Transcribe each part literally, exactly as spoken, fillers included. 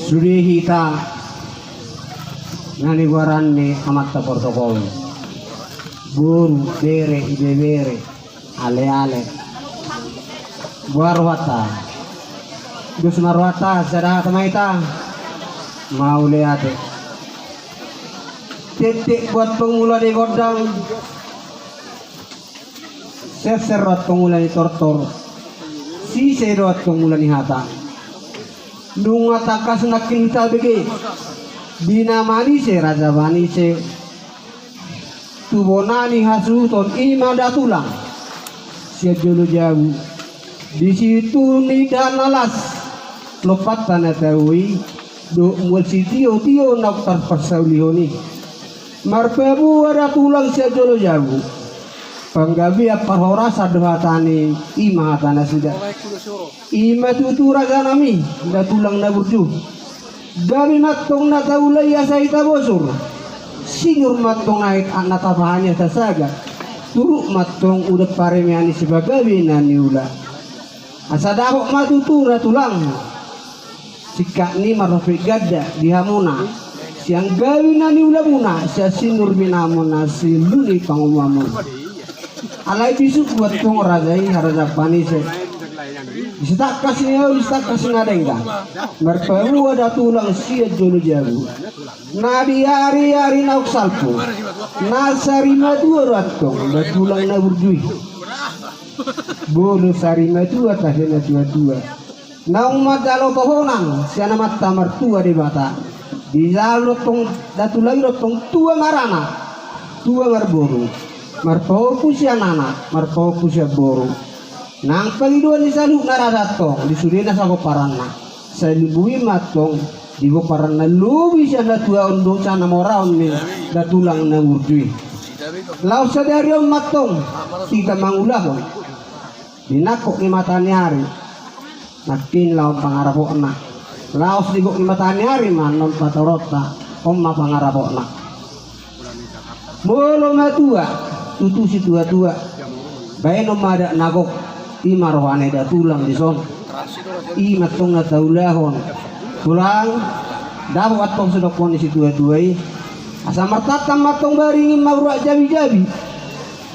Sude hita na nigoaran ni amanta protokol, boru, bere, ibebere, aleale. Boha rohanta? Dos ma rohanta, sada hata ma hita. Mauliate. Tetek buat pangula di gondang. Serser do antong ula ni tortor. Sise do antong ula ni hata. Nunga tangkas nangkin hita bege. Di na manise, raja manise. Tu bona ni hasuhuton, i ma da tulang sian jolo jabu. Di situtu ni da na las. Lompanta na tabo i. Dohot mual sitiotio naung tarparsaulihon i. Marpaboa da tulang sian jolo jabu. Panggabean parhorasan do hata ni, i ma hata nasida. I ma tutu raja nami, da tulang na burju. Gabe ma antong na taula i asa hita bosur. Sinur ma antong aek na tapahan i asa sagat. Turuk ma antong udan paremean ni sipagabe na niula. Asa dapot ma tutu da tulang. Singkat ni marhopik ganda di hamuna. Sian gabe na niulamuna, sian sinur binamuna, sian lu ni pangomoanmuna. Alai bisuk buat antong raja i, harajaon panise. Di sitangkas ni ahu, di sitangkas ni na denggan. Marpaboa da tulang sian jolo jabu. Na di ari-ari naung salpu. Na sarimatua do antong, da tulang na burju i. Boru sarimatua, tahe na tua-tua. Naung manjalo tohonan sian amanta martua Debata. Dijalo do antong da tulang i do antong tua maranak, tua marboru, marpahompu sian anak, marpahompu sian boru. Nang pangidoan ni saluhutna raja antong di sudena sagomparanna. Sai lobi ma antong di gomparanna, lobi sian hatuaon dohot sian hamoraon ni da tulang na burju i. Laos sadari on ma antong hita mangulahon. Di nangkok ni mata ni ari nangkin laho on pangarapotna. Laos di gok ni mata ni ari ma annon patoronta, on ma pangarapotna. Molo matua, tutu situa-tua. Baenon ma adat na gok. I ma roha ni da tulang dison. I ma antong na taulahon. Tulang, dapot antong sidokkon ni situa-tua i. Asa martantan ma antong baring i, maruak jabi-jabi.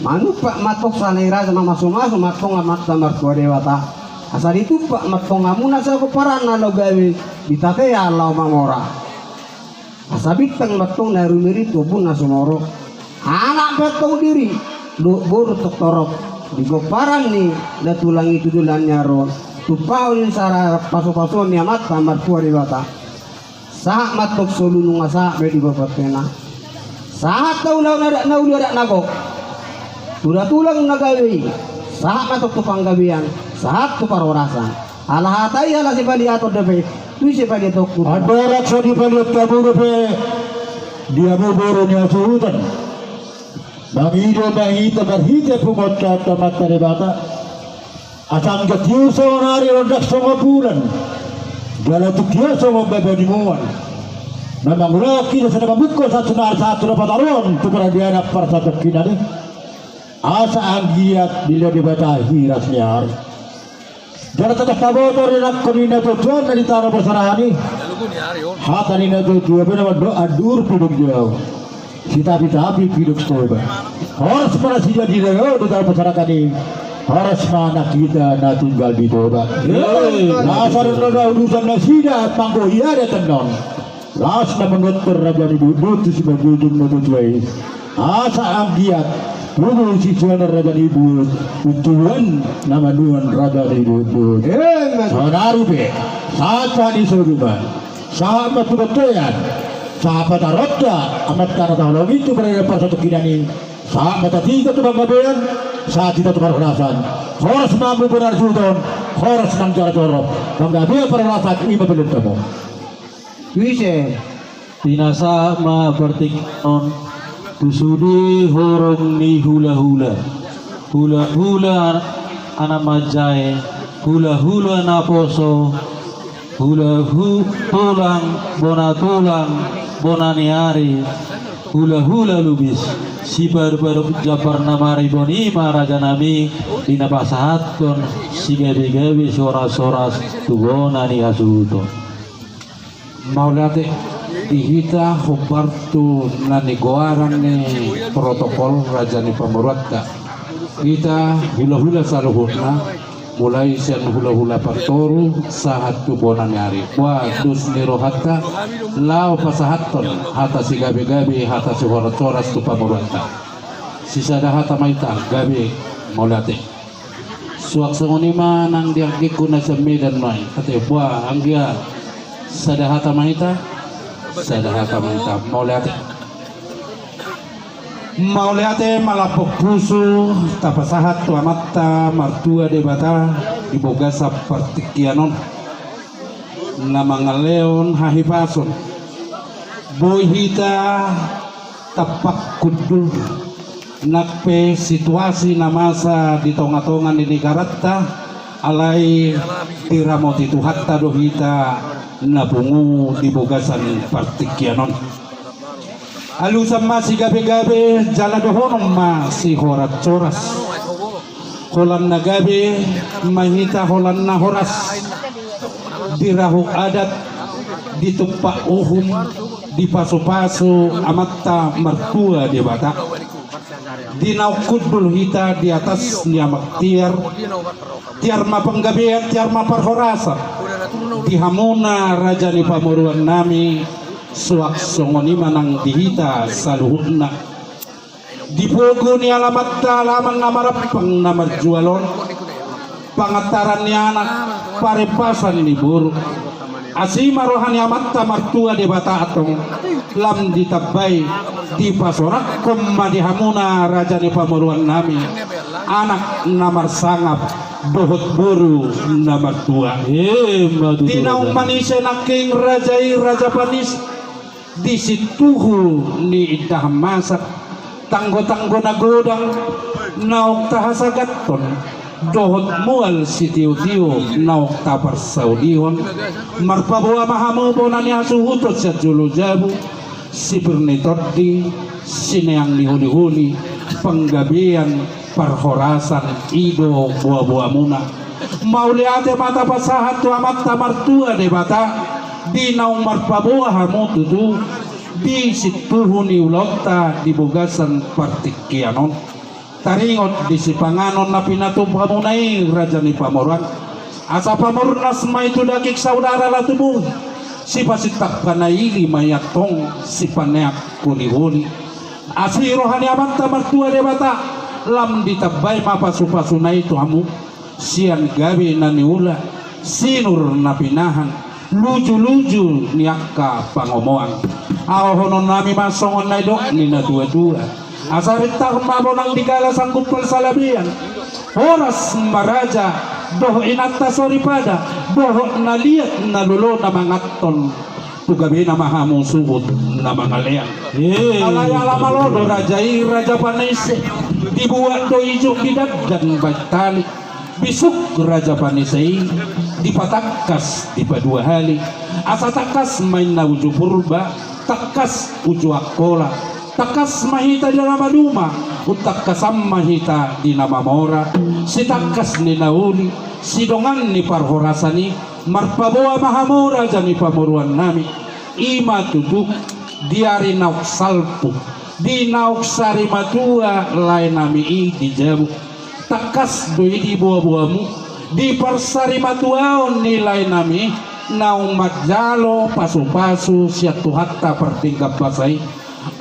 Manumpak ma antong sala ni raja, mamasu-masu ma antong amanta martua Debata. Asa ditumpak ma antong hamuna sagomparanna laho gabe, di tatea laho mamora. Asa bintang ma antong na rumiring tu ombun na sumorop. Anak pe antong diri, dohot boru antong torop. Di gomparan ni da tulang i tu joloan ni ari on, tumpahon ni sala pasu-pasuon ni amanta martua Debata. Sahat ma antong solu, nunga sahat be di bapantena. Sahat taulahon adat na uli, adat na gok tu da tulang na gabe i. Sahat ma antong tu panggabean, sahat tu parhorasan. Ala hata i, ala sipaliaton dope, tu sipaliaton ku. Andorang so dipaliat hamu dope di hamu boru ni hasuhuton, mangido ma hita marhite punguanta tu Amanta Debata. Asa anggiat tio songon ari, rondang songon bulan, jala tung tio songon baba ni mual, na mangulahon hita sian na mamungka sahat tu na ari, sahat tu na pataruhon tu paradianan parsatongkinan i. Asa anggiat dilehon Debata hiras ni ari. Jala tetap taboto rinangkon ni natua-tua na di tano parserahan i. Hata ni natua-tua pe na mandok: Andur pidong jau, sitapi-tapi pidong Toba. Horas ma nasida di dao di tano parserahan i. Horas ma anak hita na tinggal di Toba. Asa ro na udusan nasida manggohi adat annon. Laos na manortor raja ni dohot-dohot tu simanjujung natua-tua i. Asa anggiat tubu sisean raja ni dohot-dohot, untulan na manuan raja ni dohot-dohot. Saonari pe sahat ma di soriman, sahat ma tu bontean, sahat ma taronta amanta na taholongi tu paradanan parsatongkinan i. Sahat ma hita tu panggabean, sahat hita tu parhorasan. Horas ma hamu boru ni hasuhuton, horas nang jala torop. Panggabean parhorasan i ma peleon hamu. Tuise. Pinasahat ma partingkian on tu sude horong ni hula-hula. Hula-hula anak manjae, hula-hula naposo, hula-hula tulang, bona tulang, bona ni ari, hula-hula lubis. Siparuparu jambar na maribon i ma raja nami, di na pasahathon sigabegabe sihoras-horas tu bona ni hasuhuton. Mauliate. Di hita hombar tu na nigoaran ni protokol raja ni pamoruonta. Hita hulahula saluhutna, mulai sian hulahula partoru sahat tu bona ni ari. Boha dos ni rohanta laho pasahathon hata sigabegabe, hata sihoras-horas tu pamoruonta. Sisada hata ma hita, gabe, mauliate. Suang songon i ma nang di anggingku na sian Medan nuaeng, ate, boha, anggia, sada hata ma hita? Sada hata ma hita, mauliate. Mauliate, malambok pusu tapasahat tu Amanta Martua Debata di bagasan partingkian on, na mangalehon hahipason. Boi hita tampak hundul nang pe situasi na masa di tonga-tonga ni negaranta, alai diramoti Tuhanta do hita na pungu di bagasan partingkian on. Alusan ma sigabegabe, jala dohonon ma sihoras-horas. Holan na gabe ma hita, holan na horas, dirahut adat, ditumpak uhum, dipasupasu Amanta Martua Debata. Di naung hundul hita di atas ni amak tiar, tiar ma panggabean, tiar ma parhorasan di hamuna raja ni pamoruon nami, suang songon i ma nang di hita saluhutna. Di pogu ni alamanta, alaman na marampang na marjual on, pangantaran ni anak, parimpasan ni boru. Asi ma roha ni Amanta Martua Debata antong, lam ditambai, dipasorakhon ma di hamuna raja ni pamoruon nami anak na marsangap dohot boru na martua. Ima tutu. Di naung manise nangkin raja i, raja panise, di sintuhu ni indahan masak, tanggo-tanggo na godang naung tahasagathon, dohot mual sitio-tio naung taparsaulihon, marpaboa ma hamu bona ni hasuhuton sian jolo jabu, sipir ni tondi, sineang ni holi-holi, panggabean, parhorasan, i do boa-boamuna. Mauliate ma tapasahat tu Amanta Martua Debata, di naung marpaboa hamu tutu di sintuhu ni ulaonta di bagasan partingkian on. Taringot di sipanganon na pinatupa hamuna i, raja ni pamoruon, asa pamurnas ma i tu daging saudara laho tu bohi, sipasintang panaili ma i antong sipaneang holi-holi. Asi roha ni Amanta Martua Debata, lam ditambai ma pasu-pasuna i tu hamu, sian gabe na niula, sinur na pinahan, luju-luju ni angka pangomoan. Ahu dohonon nami ma songon na nidok ni na tua-tua: Asa rintang ma bonang di galas, sanggup pal salabian. Horas ma raja dohot inanta soripada, dohot na liat na lolo na manganhon, tu gabena ma hamu suhut na mangalean. Alai ala malo do raja i, raja panise, dibuat do ijuk, didandan bahen tali. Bisuk raja panise i, dipatangkas dipadua hali. Asa tangkas ma inna uju Purba, tangkas uju Angkola, tangkas ma hita di na maduma, umtangkasan ma hita di na mamora. Sitangkas ni na uli, sidongan ni parhorasan i, marpaboa ma hamu raja ni pamoruon nami. I ma tutu, di ari naung salpu, di naung sari matua lae nami i di jabu, tangkas do i di boa-boamu, di parsarimatuaon ni lae nami naung manjalo pasu-pasu sian Tuhanta pardenggan basa i.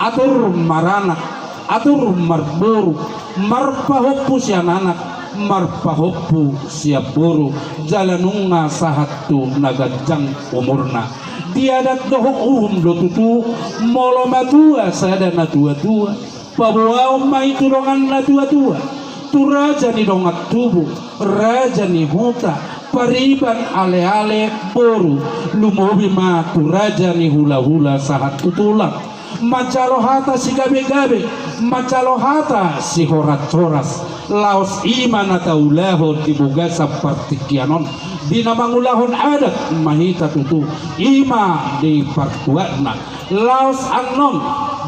Atur maranak, atur marboru, marpahompu sian anak, marpahompu sian boru, jala nunga sahat tu na ganjang umurna. Di adat dohot uhum do tutu, molo matua sada na tua-tua, paboaon ma i tu dongan na tua-tua, tu raja ni dongan tubu, raja ni huta, pariban, ale-ale, boru, lumobi ma tu raja ni hula-hula sahat tu tulang. Manjalo hata sigabe-gabe, manjalo hata sihoras-horas. Laos i ma na taulahon di bagasan partingkian on, di na mangulahon adat ma hita tutu, i ma di partuatna. Laos annon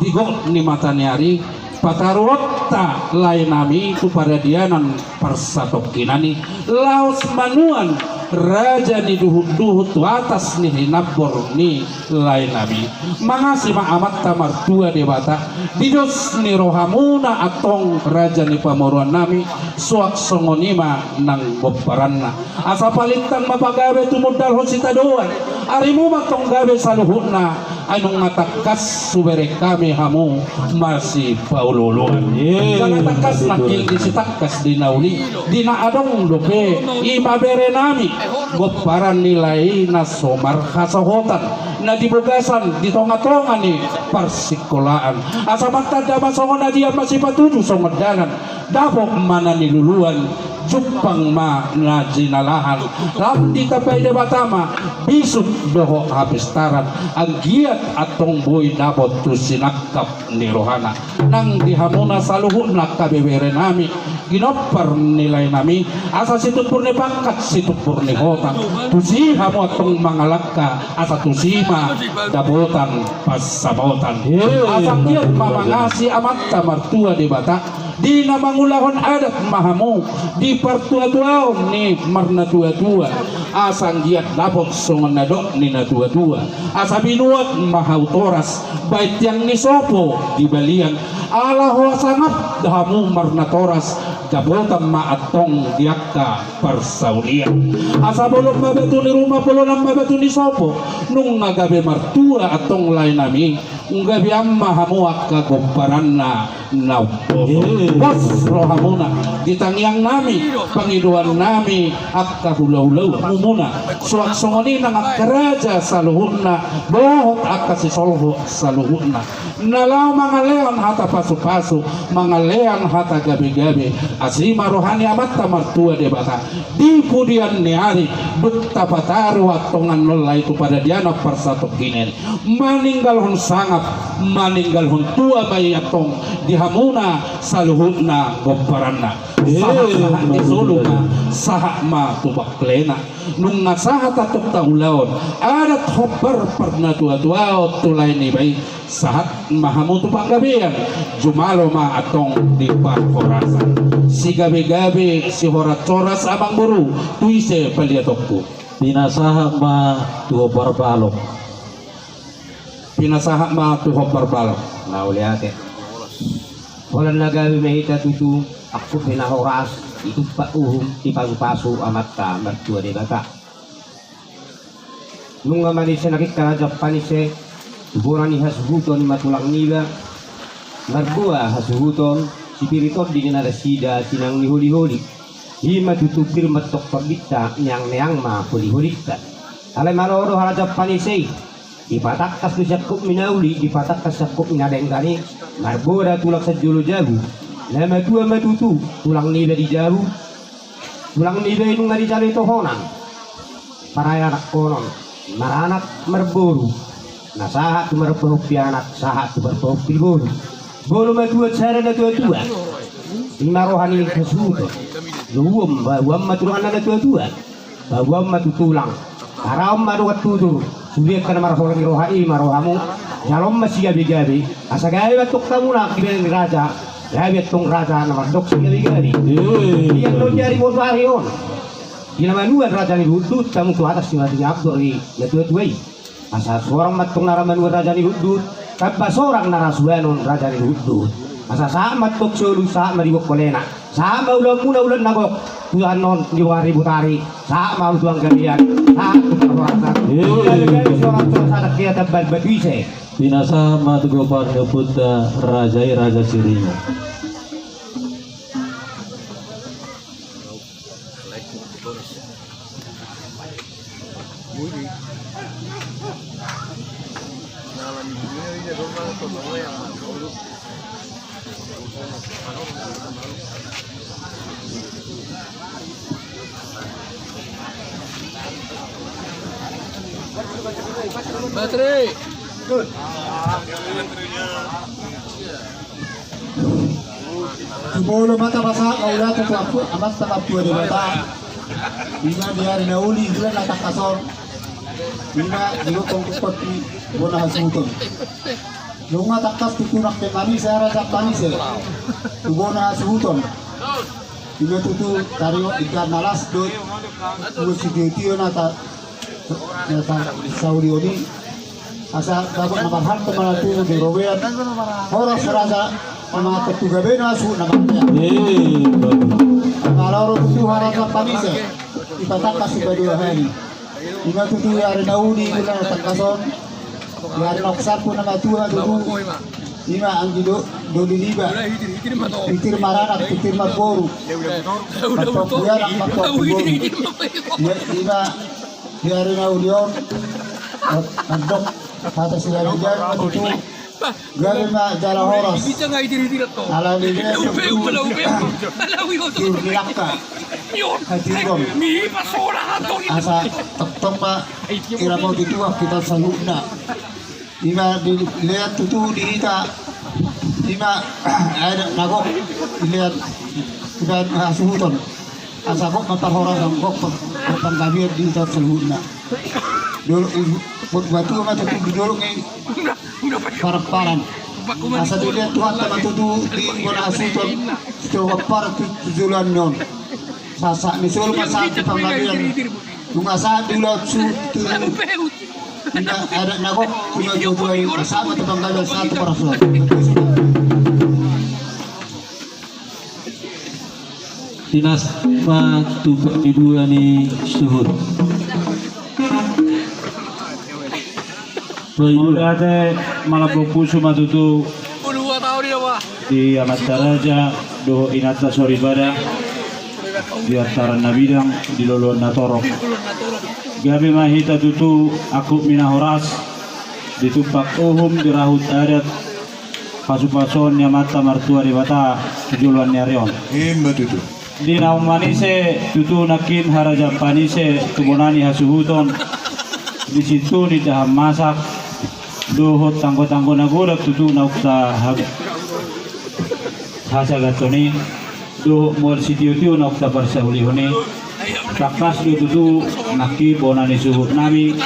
di gok ni mata ni ari, Pataruonta lae nami tu paradianan parsatongkinan i, laos manuan raja ni duhutduhut tu atas ni hinambor ni lae nami. Mangasi ma Amanta Martua Debata, di dos ni rohamuna antong raja ni pamoruon nami, suang songon i ma nang pomparanna. Asa palintang ma pagabe tumundalhon sitadoan, arimu ma antong gabe saluhutna, ai nunga tangkas hubereng hami hamu masipaolooloan. Jala tangkas nangkin di sitangkas di na uli, di na adong dope, i ma bere nami, pomparan ni lae i na so marhasohotan, na di bagasan di tongatonga ni parsingkolaan. Asa martanda ma songon adian, masipatudu songon dalan, dapot ma na niluluan, jumpang ma na jinalahan. Lam ditambai Debata ma bisuk dohot hapistaran, anggiat antong boi dapot tu sinangkap ni rohana. Nang di hamuna saluhutna angka bebere nami, ginompar ni lae nami, asa situmpur ni pangkat, situmpur ni hotang, tusi hamu antong mangalangka, asa tusi ma dapotan pansamotan. Asa anggiat ma mangasi Amanta Martua Debata, di na mangulahon adat ma hamu, di partuatuaon ni marnatuatua, asa anggiat dapot songon na dok ni natuatua. Asa binuat ma hau toras, baen tiang ni sopo di balian, ala holan sangap hamu marnatoras, dapotan ma antong di angka parsaulian. Asa bolon ma batu ni ruma, bolonan ma batu ni sopo, nunga gabe martua antong lae nami, gabean ma hamu angka pomparanna na umposo. Pos rohamuna, di tangiang nami, pangidoan nami, angka hulahula mumuna, suang songon i nang angka raja saluhutna, dohot angka sisolhot saluhutna, na laho mangalehon hata pasupasu, mangalehon hata gabegabe. Asi ma roha ni Amanta Martua Debata, di pudian ni ari, dung tapataru antong annon lae tu paradianan parsatongkinan, maninggalhon sangap, maninggalhon tua ma i antong di hamuna saluhutna pomparanna. Sahat-sahat ni solu ma, sahat ma tu baklena. Nunga sahat antong taulahon adat hombar parnatuatuaon tu lae niba i, sahat ma hamu tu panggabean, jumalo ma antong di parhorasan. Sigabegabe, sihoras-horas amangboru, tu ise paliatonku? Pinasahat ma tu hombar balok. Pinasahat ma tu hombar balok. Mauliate. Holan na gabe ma hita tutu, angkup ni na horas, ditumpak uhum, dipasupasu Amanta Martua Debata. Nunga manise nangkin harajaon panise, tu bona ni hasuhuton ma tulang niba, marboa hasuhuton, sipir ni tondi ni nasida, sinang ni holiholi. I ma tutu pir ma antong tondinta, neangneang ma holiholinta. Alai malo do harajaon panise i, dipatangkas do siangkup ni na uli, dipatangkas siangkup ni na denggan i, marboa do tulang sanjolo jabu. Na matua ma tutu, tulang niba di jabu, tulang niba i nunga dijalo i tohonan. Paranak konon, maranak marboru. Na sahat tu marpahompi anak, sahat tu marpahompi boru. Molo matua sada natuatua, i ma roha ni hasuhuton. Jolo uon, baoan ma tu dongan na natuatua. Baoan ma tu tulang. Haraon ma dongan tutur. Sude angka na marhola ni roha i ma rohamu. Jalo ma sigabegabe. Asa gabe ma antong hamuna di bere ni raja. Gabe antong raja na mandok sigabegabe. Ia non di ari botoari on, di na manuan raja ni duhutduhut, hamu tu atas ni batu ni ambor ni natuatua i. Asa sorang ma antong na ra manuan raja ni duhutduhut, tamba sorang na ra suanon raja ni duhutduhut. Asa sahat ma antong solu, sahat ma di bongkolena. Sahat ma ulaonmuna ulaon na gok, tu annon di bongar ni botari. Sahat ma hamu tu anggabean, sahat tu parhorasan. Gabe-gabe sorang-sorang sada kea tamba batu ise. Pinasahat ma tu gompar ni ompunta raja i, Raja Siringa. Baterai. Jumolo ma tapasahat mauliate tu Amanta Martua Debata. I ma di ari na uli, di bulan na tangkas on. I ma di gokhon gokhon di bona hasuhuton. Nunga tangkas tutu nangkin manise harajaon manise tu bona hasuhuton. Ima tutu taringot di na las dohot sitio-tio na ta na ta saulihon i. Asa dapot na marhalto ma tutu di robean. Horas raja na mangaton tu gabe na suhut na mangatea. Mangalo ro tutu harajaon manise. Dipatangkas sipadua hali. Ima tutu di ari na uli di bulan na tangkas on. Di ari na oksapul na matua tutu. Ima anggi do doli niba. Pitir maranak pitir marboru. Mantong buanak mantong boru. Ima di ari na uli on. Mandok hata silabian tutu. Gabe ma jala horas. Ala ni dia tutu. Jur di langka. Hatigon. Asa toktok ma. Ira mau dituak kita saluhutna. Ima di lean tutu di hita. Ima adat na gok. Di lean. Di lean hasuhuton. Asa gok ma parhorasan gok panggabean di hita saluhutna. Dolok i buat batu ma tutu di dolok i. Paran-paran. Asa di lean Tuhanta ma tutu di bona hasuhuton. Sitoga paran tu joloan ni on. Sahat ni solu ma sahat tu panggabean. Nunga sahat di ulaon suhut tu. Ima adat na gok tu na tuatua i. Sahat ma tu panggabean sahat tu parhorasan. Tinas ma tu panggabean ni suhut. Mauliate malambok pusu ma tutu. Di amanta raja dohot inanta soripada. Di antaran na bidang di loloan na torop. Gabe ma hita tutu angkup ni na horas. Di tumpak uhum di rahut adat. Pasupasuon ni amanta martua Debata tu joloan ni ari on. Ima tutu. Di naung manise tutu nangkin harajaon panise tu bona ni hasuhuton. Di sintuhu ni indahan masak dohot tanggotanggo na godang tutu naung ta hasagathon i dohot mual sitiotio naung ta parsaulihon i. Tangkas do tutu nangkin bona ni suhutnami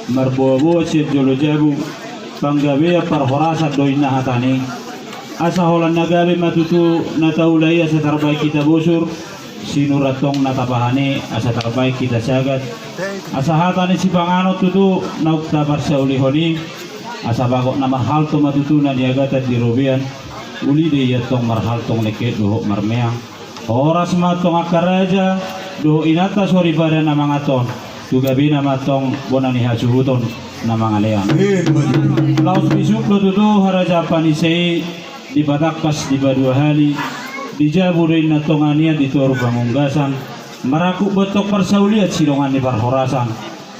marboaboa sian jolo jabu. Panggabean parhorasan do inna hatana i. Asa holan na gabe ma tutu na taula i asa tarbaen hita bosur. Sinur antong na tapahan i asa tarbaen hita sagat. Asa hata ni sipanganon tutu naung ta parsaulihon i. Asa bagot na marhalto ma tutu na niagatan di robean. Uli do i antong marhalto nengket dohot marmeang. Horas ma antong angka raja dohot inanta soripada na mangaton. Tu gabena ma antong bona ni hasuhuton na mangalean. Laos bisuk do tutu harajaon panise i. Dipatangkas dipadua hali. Di jabu do inna antong anian di toru pangunggasan. Marangkup botok parsaulian sidongan ni parhorasan.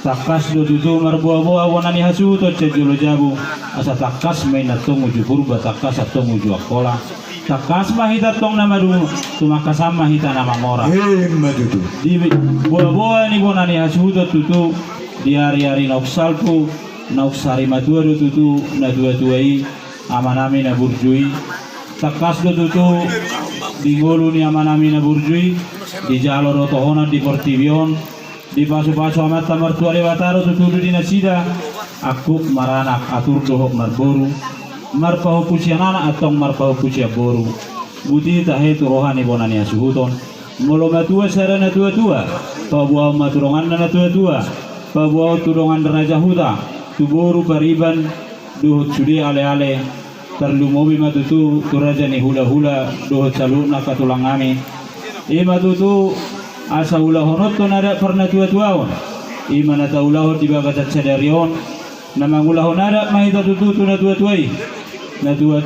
Tangkas do tutu marboaboa bona ni hasuhuton sian jolo jabu. Asa tangkas ma inna antong uju Purba tangkas antong uju Angkola. Tangkas ma hita antong na maduma. Tumangkasan ma hita na mamora. Ima tutu. Di boaboa ni bona ni hasuhuton tutu. Di ariari naung salpu naung sari matua do tutu na tuatua i. Amanami na burju i. Tangkas do tutu di ngolu ni amanami na burju i. Dijalo do tohonan di portibi on. Dipasupasu amanta martua Debata do tutu di nasida. Angkup maranak atur dohot marboru. Marpahompu sian anak antong marpahompu sian boru. Buti tahe tu roha ni bona ni hasuhuton. Molo matua sada na tuatua. Paboaon ma tu donganna na tuatua. Paboaon tu dongan raja huta. Tu boru pariban. Dohot sude aleale. Tarlumobi ma tutu tu raja ni hulahula dohot saluhutna angka tulang nami. Ima tutu asa ulahononton adat parnatuatuaon. Ima na taulahon di bagasan sadari on. Na mangulahon adat ma hita tutu tu natuatua i. Natua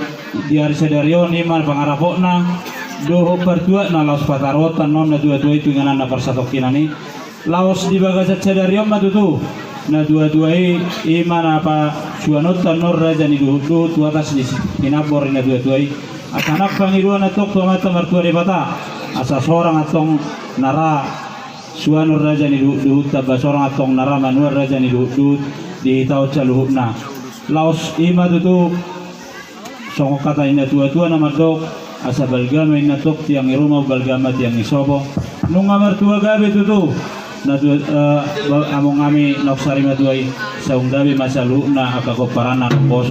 di ari sadari on ima pangarapotna. Dohot partuatna laos pataruonta annon natuatua i tu inganan na parsatongkinan i. Laos di bagasan sadari on ma tutu. Natuatua i ima na pasuanonta annon raja ni duhutduhut tu atas ni sinambor ni natuatua i. Asa nang pangidoan antong tu amanta martua Debata. Asa sorang antong na ra suanon raja ni duhutduhut tamba sorang antong na ra manuan raja ni duhutduhut. Di hita on saluhutna. Laos ima tutu. Songon hata ni natuatua na mandok, asa balga ma inna antong tiang ni ruma, balga ma tiang ni sopo. Nunga martua gabe tutu. Na tuat, eh, ba-, among hami na sarimatua i, saung gabe ma saluhutna angka pomparanna na poso.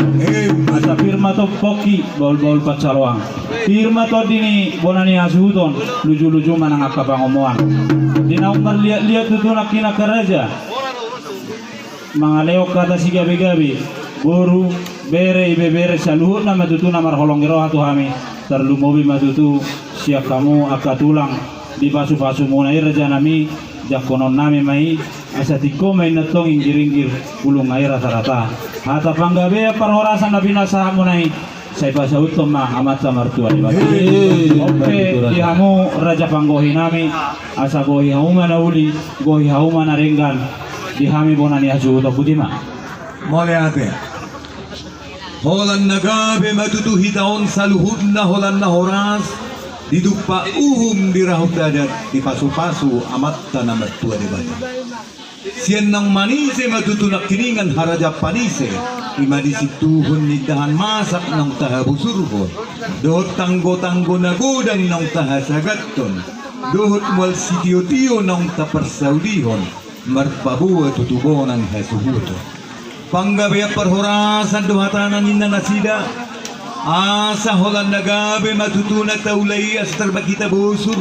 Asa pir ma tong pongki, bahulbahul pansaroan. Pir ma tondi ni bona ni hasuhuton, lujuluju ma nang angka pangomoan. Di naung marliatliat tutu nangkin angka raja, mangalehon hata sigabegabe, boru, bere, ibebere, saluhutna ma tutu na marholong ni roha tu hami, tarlumobi ma tutu sian hamu angka tulang, di pasupasumuna i rajanami, jangkononnami ma i, asa tingko ma inna tong inggiringgir, bulung na i ratarata. Hata panggabean parhorasan na pinasahatmuna i, sai pasauthon ma Amanta Martua Debata. Oke, di hamu raja panggohinami, asa gohi hamu ma na uli, gohi hamu ma na denggan, di hami bona ni hasuhuton, boti ma. Mauliate. Holan na gabe ma tutu hita on saluhutna, holan na horas, ditumpak uhum, dirahut adat, dipasupasu Amanta na Martua Debata. Sian naung manise ma tutu nangkiningan harajaon panise, i ma di sintuhun ni indahan masak naung tahabusurhon, dohot tanggotanggo na godang naung tahasagathon, dohot mual sitiotio naung taparsaulihon, marpaboa tutu bona ni hasuhuton. Panggabean parhorasan do hatana ninna nasida, asa holan na gabe ma tutu na taula i asa tarbangkita bosur,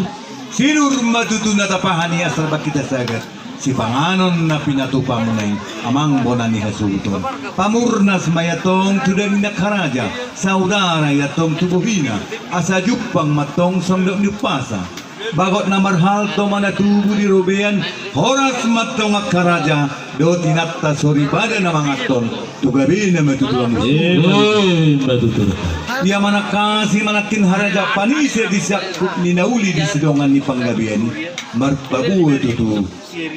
sinur ma tutu na tapahan i asa tarbangkita sagat. Sipanganon na pinatupamuna i, amang bona ni hasuhuton. Pamurnas ma i antong tu daging ni angka raja, saudara i antong tu bohina, asa jumpang ma antong songon dok ni umpasa. Bagot na marhalto ma na tubu di robean, horas ma antong angka raja, dohot inanta soripada na manganhon, tu gabena ma tutu hamu. Ia manangkasi ma nangkin harajaon panise di sangkup ni na uli di sidongan ni panggabean i, marpaboa tutu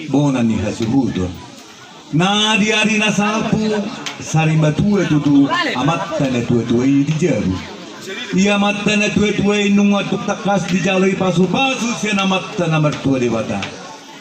bona ni hasuhuton. Na di ari na salpu, sarimatua tutu amanta na tuatua i di jabu. Ia amanta na tuatua i nunga tung tangkas dijalo i pasupasu sian Amanta na Martua Debata.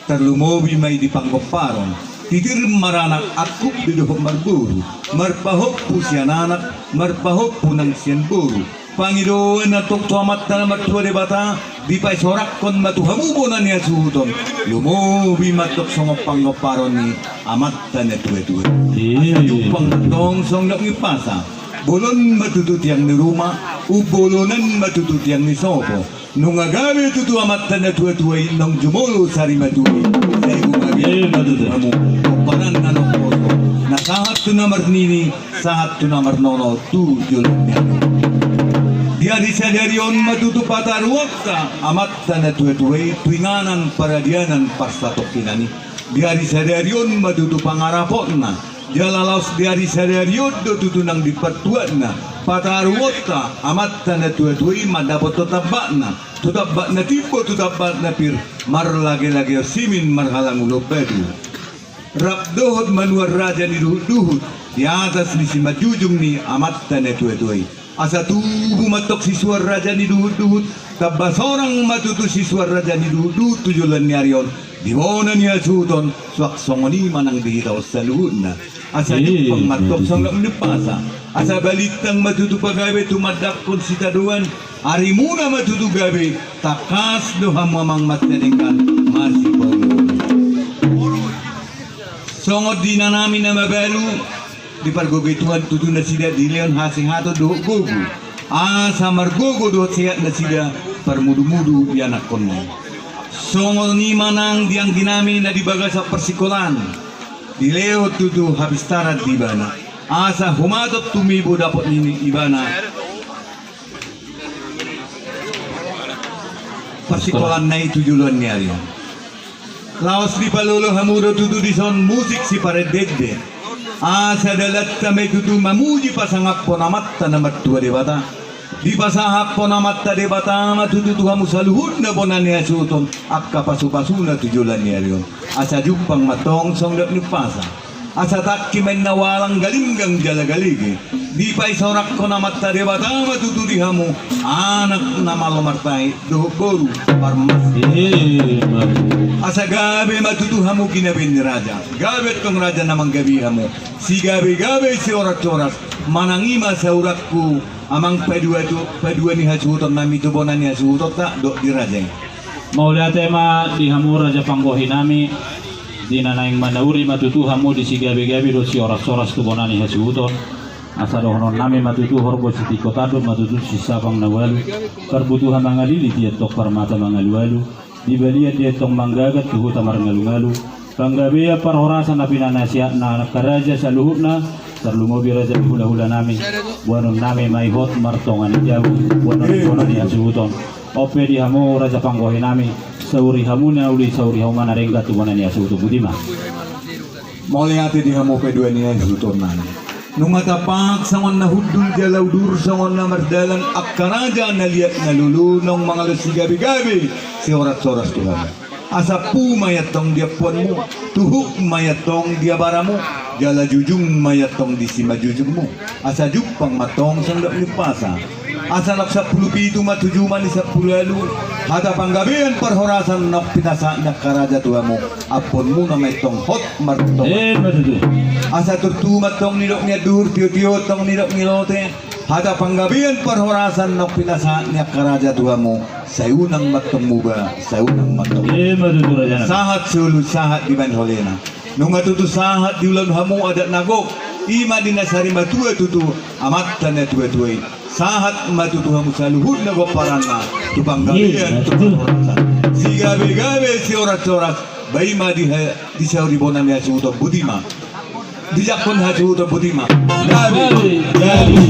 Tarlumobi ma i di panggomparon, titir maranak, angkup do dohot marboru, marpahompu sian anak, marpahompu nang sian boru. Pangidoan antong tu Amanta na Martua Debata, dipaisorakhon ma tu hamu bona ni hasuhuton, lumobi ma antong songon panggomparon ni amanta na tuatua i. Asa jumpang ma antong songon dok ni umpasa, bolon ma tutu tiang ni ruma, umbolonan ma tutu tiang ni sopo. Nunga gabe tutu amanta na tuatua i naung jumolo sarimatua i, sai gabe ma tutu hamu pomparan na naung poso, na sahat tu na marnini, sahat tu na marnono tu joloan ni ari on. Di ari sadari on ma tutu pataruonta amanta na tuatua i tu inganan paradianan parsatongkinan i. Di ari sadari on ma tutu pangarapotna, jala laos di ari sadari on do tutu nang di partuatna pataruonta amanta na tuatua i mandapothon tambatna, tu tambat na timbo, tu tambat na pir, marlagelage simin, marhalangulon batu. Rap dohot manuan raja ni duhutduhut di atas ni simanjujung ni amanta na tuatua i. Asa tubu ma antong sisuan raja ni duhutduhut, tamba sorang ma tutu sisuan raja ni duhutduhut tu joloan ni ari on, di bona ni hasuhuton, suang songon i ma nang di hita on saluhutna. Asa jumpang ma antong songon dok ni umpasa, asa balintang ma tutu pagabe tumandangkon sitadoan, arimuna ma tutu gabe, tangkas do hamu amang amanta denggan masipaolooloan. Songon di inanami na mabalu, dipargogoi Tuhan tutu nasida dilehon hasehaton dohot gogo, asa margogo dohot sehat nasida parmudumudu di anakkonna i. Songon i ma nang di angginami na di bagasan parsikolaan, dilehon tutu hapistaran di ibana, asa humatop tumibo dapot ni ibana parsikolaan na i tu joloan ni ari on. Laos dipalolo hamu do tutu dison musik siparendende, asa dalanta ma i tutu mamuji pasangaphon Amanta na Martua Debata. Dipasahaphon Amanta Debata ma tutu tu hamu saluhutna bona ni hasuhuton angka pasupasuna tu joloan ni ari on. Asa jumpang ma antong songon dok ni umpasa. Asa tangki ma inna walang, galinggang jala galege. Dipaisorakhon Amanta Debata ma tutu di hamu anak na malo martahi dohot boru parmas. Asa gabe ma tutu hamu ginabean ni raja. Gabe antong raja na manggabean hamu. Sigabegabe, siorashoras. Manang i ma saurangku amang padua tu, padua ni hasuhutonnami tu bona ni hasuhutonta dohot di raja i. Mauliate ma di hamu raja panggohinami. Di na naeng manauri ma tutu hamu di sigabe-gabe dohot sihoras-horas tu bona ni hasuhuton. Asa dohonon nami ma tutu, horbo sitingko tandok ma tutu sinsabang na ualu. Parbutuha mangalili, di antong parmata mangalualu. Di balian di antong manggagat, tu huta marngalu-ngalu. Panggabean parhorasan na pinanasihatna angka raja saluhutna, tarlumobi raja ni hula-hula nami. Boanon nami ma i hot martonga ni jabu, boanon ni bona ni hasuhuton. On pe di hamu raja panggohi nami, sauri hamu na uli, sauri hamu ma na denggan tu bona ni hasuhuton. Boti ma. Mauliate di hamu pe dua ni hasuhuton nami. Nunga tapahat songon na hundul jala udur, songon na mardalan angka raja na liat na lolo, naung mangalehon sigabe-gabe, sihoras-horas tu hamu. Asa pu ma i antong di ampuanmu, tuhuk ma i antong di abaramu, jala jujung ma i antong di simanjujungmu. Asa jumpang ma antong sandok ni umpasa. Asa naung sampulu pitu ma tu juma ni sampulu ualu, hata panggabean parhorasan naung pinasahat ni angka raja tu hamu, ampuanmuna ma i antong hot martonga. Emma tutu. Asa turtu ma antong nidok ni anduhur, tio-tio antong nidok ni lote. Hata panggabean parhorasan naung pinasahat ni angka raja tu hamu, sai unang ma antong muba, sai unang ma antong. Emma tutu, raja nami. Sahat solu, sahat dibaen holena. Nunga tutu sahat diulahon hamu adat na gok, i ma di na sari matua tutu, amanta na tua-tua i. Sahat ma tutu hamu saluhutna pomparanna, tu panggabean, tu parhorasan. Sigabe-gabe, sihoras-horas, ba i ma di ha-, di saur ni bona ni hasuhuton, boti ma. Dijangkon hasuhuton, boti ma. Gabe, gabe.